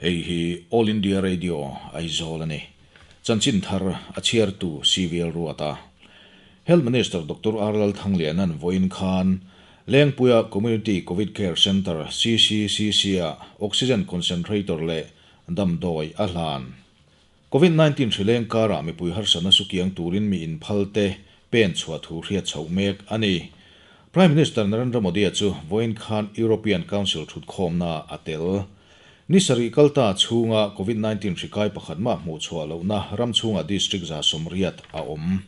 Hei hi All India Radio Aizawl a ni. Chanchin thar a chhiartu CVL Ruata. Health Minister Doctor R Lalthangliana'n vawiin khan Lengpuia Community Covid Care Centre, CCCC, ah Oxygen Concentrator leh damdawi a hlan. Covid 19 hrileng karah mipui harsatna sukiang turin mi inphal te pen chhuah thu hriat chhoh mek a ni. Prime Minister Narendra Modi-a chu vawiin khan European Council thutkhawmnaah a tel. Ni sarih kalta chhunga Covid 19 hri kai pakhat mah hmuh chhuah lohna ram chhungah district 180 a awm.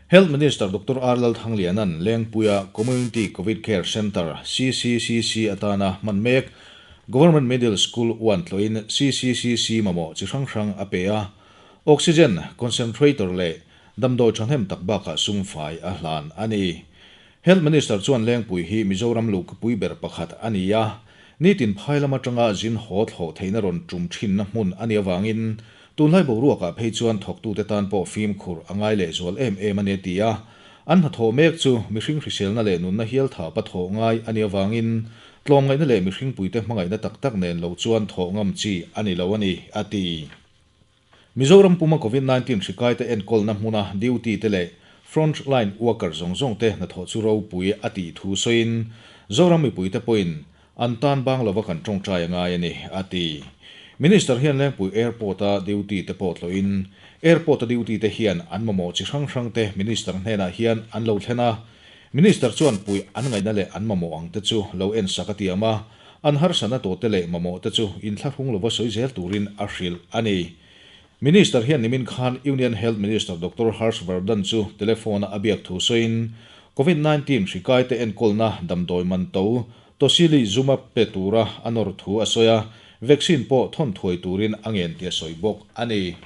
Health Minister Doctor R Lalthangliana'n Lengpuia Community Covid Care Centre, CCCC, atana hman mek Government Middle School uan tlawhin CCCC mamawh chi hrang hrang a pe a, Oxygen Concentrator leh damdawi thahnem tak bakah sumfai a hlan a ni. Health Minister chuan Lengpui hi Mizoram luhkapui ber pakhat a ni a, nitin phai lam atanga zin haw thlawh theihna rawn tum thinna hmun a nih avangin Tunlai boruakah phei chuan thawktute tan pawh fimkhur a ngai lehzual em em a ni a ti a. An hnathawh mek chu mihring hriselna leh nunna hial thapa thawh ngai a nih avangin tlawmngaihna leh mihringpuite hmangaihna tak tak nen lo chuan thawh ngam chi a ni lo a ni, a ti. Mizoram puma Covid 19 hri kaite enkawlna hmuna duty te leh front line worker zawng zawng te hnathawh chu ropui a tih thu sawiin Zoram mipuite pawhin An tan bang lova kan tawngtai a ngai a ni, a ti. Minister hian Lengpui Airport-a duty te pawh tlawhin, Airport-a duty te hian an mamawh chi hrang hrang te Minister hnenah hian an lo thlen a. Minister chuan puih an ngaihna leh an mamawh ang te chu lo en sak a tiam a, an harsatna tawh te leh mamawh te chu inthlahrung lova sawi zel turin a hrilh a ni. Minister hian nimin khan Union Health Minister Doctor Harsh Vardhan chu telephone-a a biak thu sawiin, Covid 19 hri kaite enkawlna damdawi man to Tocilizumab pe tura a nawr thu a sawi a, vaccine pawh thawn thuai turin a ngen tih a sawi bawk a ni.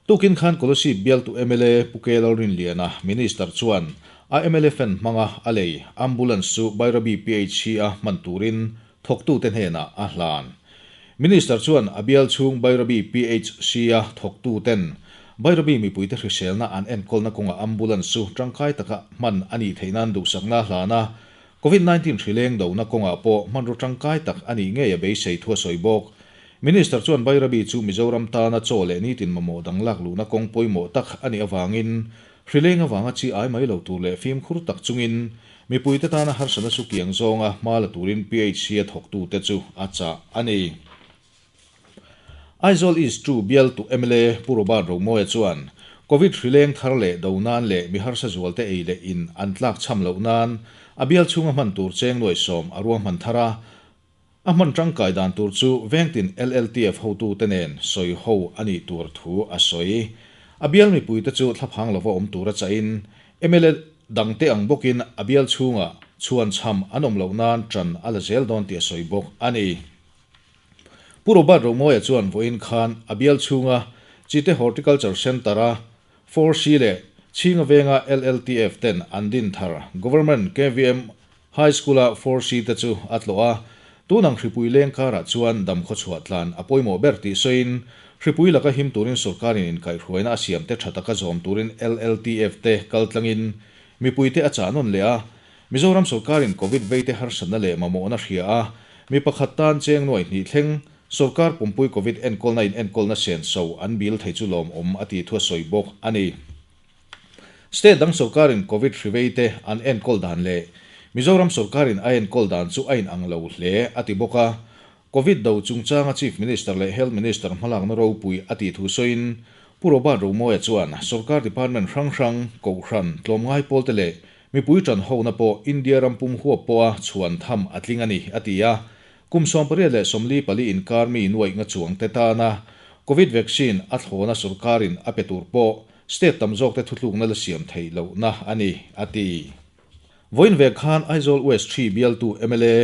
Tukin khan Kolasib bialtu mla Pu K Lalrinliana, Minister chuan a mla fan hmanga a lei ambulance chu Bairabi PHC-a hman turin thawktute hnenah a hlan. Minister chuan a bial chhung Bairabi PHC-a thawktuten Bairabi mipuite hriselna an enkawlna kawngah ambulance chu tangkai taka hman a nih theih nan duhsakna a hlan a, Covid 19 hri leng dohna kawngah pawh hmanraw tangkai tak a nih ngei a beisei thu a sawi bawk. Minister chuan Bairabi chu Mizoram tana chaw leh nitin mamawh dang lak luhna kawng pawimawh tak a nih avangin hri leng avanga chi ai mai lo tur leh fimkhur tak chungin mipuite tana harsatna su kiang zawnga hma la turin PHC a thawktute chu a chah a ni. Aizawl East 2 bialtu mla Pu Robert Romawia chuan Covid hri leng thar leh do nan leh mi harsa zualte ei leh in an tlak chham loh nan a bial chhunga hman tur cheng nuai sawm a ruahman thar a, a hman tangkai dan tur chu vengtin LLTF hotute nen sawi ho a nih tur thu a sawi. A bial mipuite chu thlaphang lova awm tura chahin mla dangte ang bawkin a bial chhunga chhuan chham an awm loh nan tan a la zel dawn tih a sawi bawk a ni. Pu Robert Romawia chuan vawiin khan a bial chhunga Chite Horticulture Centre-a 4C leh Chhinga venga LLTF ten an din thar Government KVM High School-a 4C te chu a tlawh a, tunang hripui leng karah chuan damkhaw chhuah tlan a pawimawh ber tih sawiin hripui laka him turin sorkarin inkaihhruaina a siam te tha taka zawm turin LLTF te kaltlangin mipuite a chah nawn leh a. Mizoram sorkarin Covid veite harsatna leh mamawhna hria a, mi pakhat tan cheng nuai hnih thleng sorkar pumpui Covid enkawlna in enkawlna senso an bil thei chu lawmawm a tih thu a sawi bawk a ni. State dang sorkarin Covid hri veite an enkawl dan leh Mizoram sorkarin a enkawl dan chu a inang lo hle a ti bawk a, Covid do chungchanga Chief Minister leh Health Minister hmalakna ropui a tih thu sawiin Pu Robert Romawia chuan sorkar department hrang hrang, kohhran, tlawmngai pawlte leh mipui tan hona pawh India ram pum huap pawha chhuan tham a tling a ni, a ti a. Kum 84 24 inkar mi nuaih nga chuang te tana Covid vaccine a thlawna sorkarin a pe tur pawh state tam zawkte thutlukna la siam theih lohna a ni, a ti. Vawiin ve khan Aizawl West 3 bialtu mla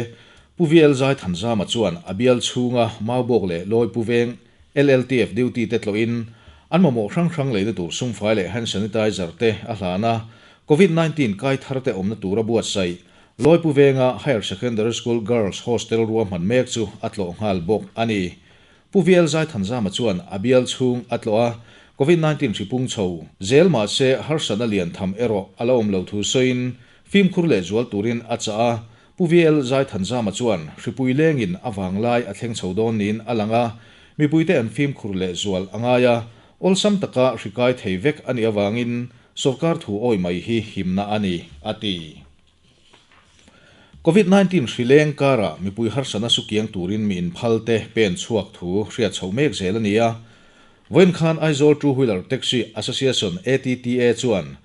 Pu VL Zaithanzama chuan a bial chhunga Maubawk leh Lawi Pu Veng LLTF duty te tlawhin an mamawh hrang hrang leina tur sumfai leh hand sanitizer te a hlan a, Covid 19 kai thar te awmna tura buatsaih Lawi Pu Venga Higher Secondary School Girls Hostel ruahman mek chu a tlawh nghal bawk a ni. Pu VL Zaithanzama chuan a bial chhung a tlawh a, Covid 19 hri pung chho zel mahse harsatna lian tham erawh a la awm lo thu sawiin fimkhur leh zual turin a chah a. Pu VL Zaithanzama chuan hripui lengin a vanglai a thleng chho dawn niin a lang a, mipuite an fimkhur lehzual a ngai a, awlsam taka hri kai thei vek a nih avangin sorkar thu awi mai hi himna a ni, a ti. Covid 19 hri leng karah mipui harsatna sukiang turin mi inphal te pen chhuak thu hriat chhoh mek zel a ni a. Vawiin khan Aizawl Two Wheeler Taxi Association, ATTA, chuan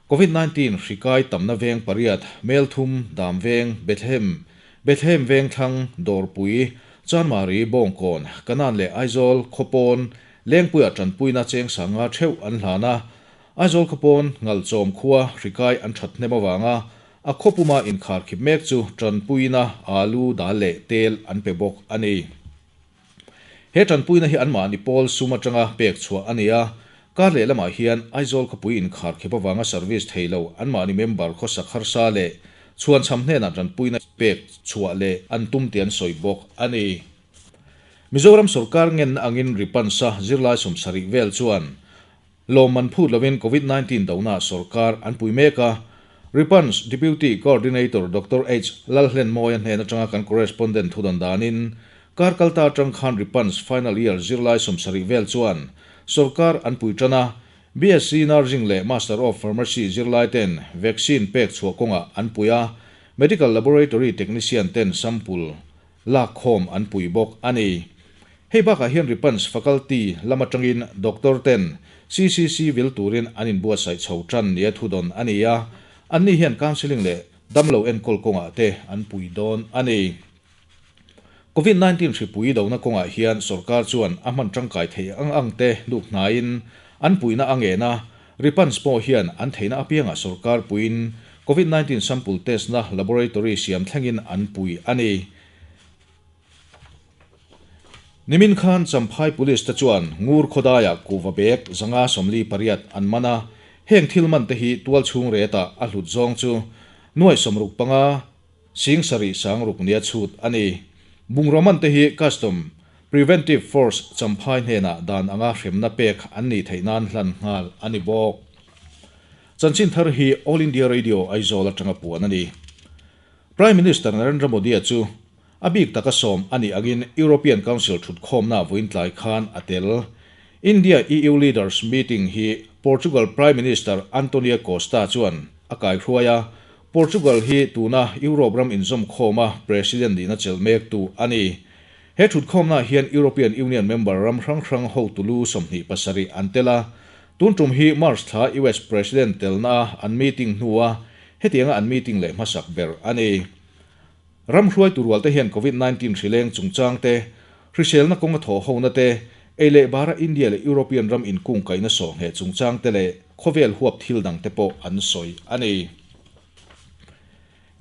Covid 19 hri kai tamna veng pariat, Melthum, Damveng, Bethlehem, Bethlehem Vengthlang, Dawrpui, Chanmari, Bawngkawn, Kanan leh Aizawl, Khawpawn, Lengpuia tanpuina cheng sanga theuh an hlan a. Aizawl khawpawn Ngalchawm khua hri kai an that hnem avanga a khawpuma inkhar khip mek chu tanpuina alu dal leh tel an pe bawk a ni. He tanpuina hi anmahni pawl sum atanga pek chhuah a ni a, kar leh lamah hian Aizawl khawpui inkhar khip avanga service thei lo anmahni member khawsak harsa leh chhuanchham hnenah tanpuina pek chhuah leh an tum tih an sawi bawk a ni. Mizoram sorkar ngenna angin Ripansa zirlai 70 vel chuan lawmman phut lovin Covid 19 dona sorkar an pui mek a. Ripans Deputy Coordinator Dr. H. Lalhlenmawia hnen atanga kan correspondent thudan danin kar kalta atang khan Ripans final year zirlai 70 vel chuan sorkar an pui tana. BSc Nursing leh Master of Pharmacy zirlai ten vaccine pek chhuah kawnga an puia, Medical Laboratory Technician ten sample lak khawm an pui bawk a ni. Hei bakah hian Ripans faculty lama tangin doctor ten CCC vil turin an inbuatsaih chho tan nia thudon a ni a, an ni hian counselling leh damlo enkawl kawngah te an pui dawn a ni. Covid 19 hripui dona kawngah hian sorkar chuan a hman tangkai thei ang ang te nuk hnain an puina angena. Ripans pawh hian an theihna apianga sorkar puin Covid 19 sample test na laboratory siam thlengin an pui a ni. Nimin khan Champhai Police te chuan Ngur khawdaia kuva bag 548 an mana. Heng thil man te hi tual chhung reta a hlut zawng chu nuai 65 sing sari sangruk nia chhut a ni. Bungraw man te hi Custom Preventive Force Champhai hnena dan anga hremna pek an ni theinan hlan nghal ani bawk. Chanchin thar hi All India Radio Aizawl atanga puan a ni. Prime Minister Narendra Modi chu a bik taka sawm ani angin European Council thut khawmna voin tlai khan a tel. India EU Leaders Meeting hi Portugal Prime Minister Antonio Costa chuan a kai hruaia. Portugal hi tuna Europe ram inzawm khawma President nihna chelh mek tu ani. He thut khawmna hian European Union member ram hrang hrang ho tulu 27 an tela. Tun tum hi March thla US President telna an meeting hnuah hetianga an meeting leh hmasak ber ani. Ram hruai turwal te hian Covid 19 hrileng chungchang te, hriselna kawnga thaw hona te, ei leh bara India leh European ram inkung kaina saw nge chungchang te leh khawvel huap thil dang te pawh an sawi ani.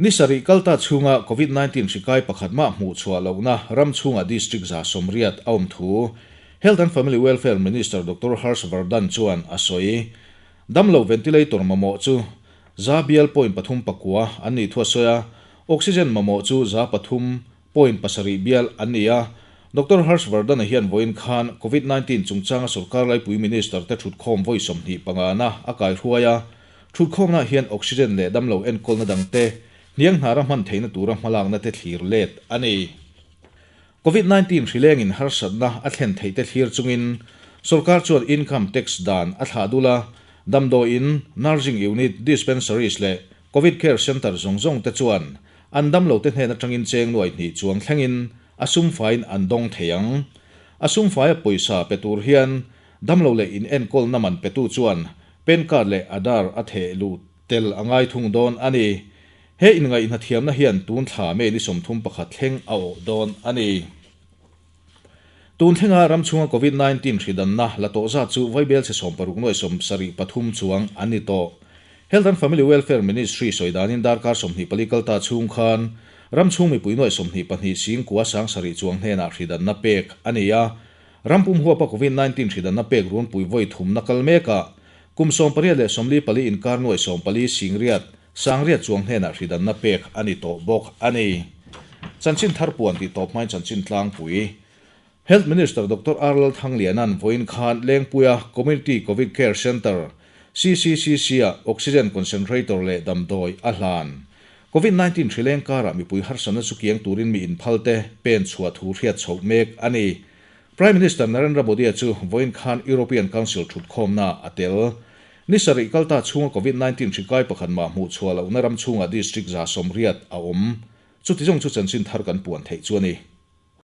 Ni sari kalta chhunga Covid 19 hrikai pakhat ma hmuh chhuah lohna ram chhunga district 180 a awm thu Health and Family Welfare Minister Dr. Harsh Vardhan chuan a sawi. Damlo ventilator mamawh chu za bial point pathum pakua an ni thua soya, oxygen mamawh chu 300.7 bial an ni a. Dr. Harsh Vardhan hian voin khan Covid 19 chungchanga sarkar laipui minister te thut khawm voi 25 na a kai hruaia. Thut khawmna hian oxygen leh damlo enkawlna dangte hniang hnara hman theihna tura hmalakna te thlir let ani. Covid 19 hrilengin harsatna a thlen theite thlir chungin sarkar chuan income tax dan a thlah dula. Damdawi in, nursing unit, dispensaries leh Covid care center zawng zawng te chuan an damlo te hnen atangin cheng 2,000 chuang thlengin a sum fain an dawng thei ang. A sum fai a pawisa pe tur hian damlo leh in enkawl naman petu chuan PAN card leh Aadhaar a theh lut tel angai thung dawn ani. He inngaih hna thiamna hian tun thla May ni 31 thleng a awh dawn ani. Tun thlenga ram chhunga Covid 19 hridanna la tawh zat chu vaibel che 60 nuai 73 chuang an ni tawh. Health and Family Welfare Ministry sawidanin darkar 24 kalta chhung khan ram chhung mipui nuai 22 sing kua sang sarih chuang hnenah hridanna pek ani a. Rampum huapa Covid 19 hridanna pek run pui voi thum na kal meka kum 18 leh 44 inkar nuai 40 sing riat sangriat chuang hnenah hridanna pek ani tawh bawk ani. Chanchin thar puan ti tawp mai chanchin tlang pui. Health Minister Dr. Arnold Thanglianan voin khan Lengpuia Community Covid Care Center CCCC a oxygen concentrator leh damdawi a hlan. Covid 19 hrileng karah mipui harsatna chu kiang turin mi inphal te pen chhuah thu hriat chhoh mek a ni. Prime Minister Narendra Modi-a chu vawiin khan European Council thutkhawmnaah a tel. Ni sarih kalta chhunga Covid 19 hri kai pakhat mah hmuh chhuah lohna ram chhungah district 180 a awm. Chuti zawng chu chanchin thar kan puan theih chu a ni.